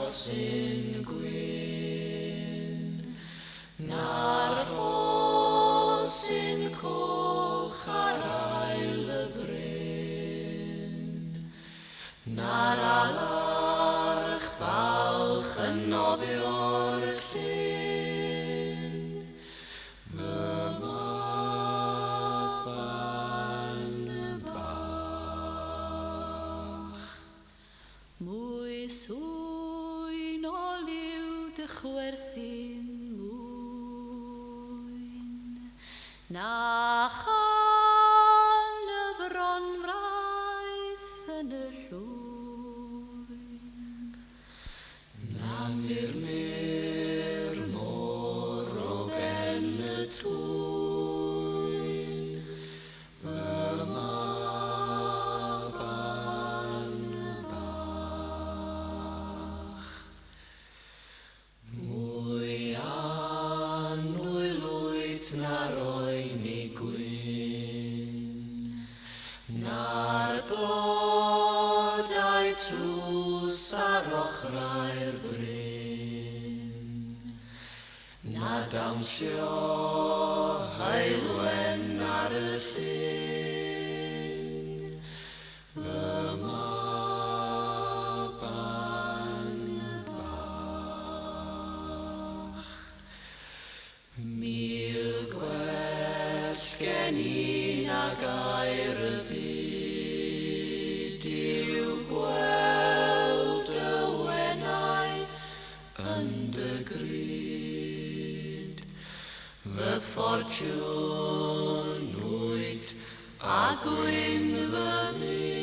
rhosyn gwyn, na'r rhosyn coch ar ail y bryn, na'r alarch falch yn nofio'r llyn, fy maban bach. Mwy swyn o liw dy chwerthin mwyn, na chan y fron fraith yn y llwyn. Na murmur môr o ben y twyn, fy maban bach. Mwy annwyl wyt na'r oen gwyn, na'r blodau tlws ar ochrau'r bryn, na dawnsio heulwen ar y llyn, fy maban bach. Mil gwell gen i nag aur y byd yw gweld y wenau yn dy gryd. Fy ffortiwn wyt a gwyn fy myd.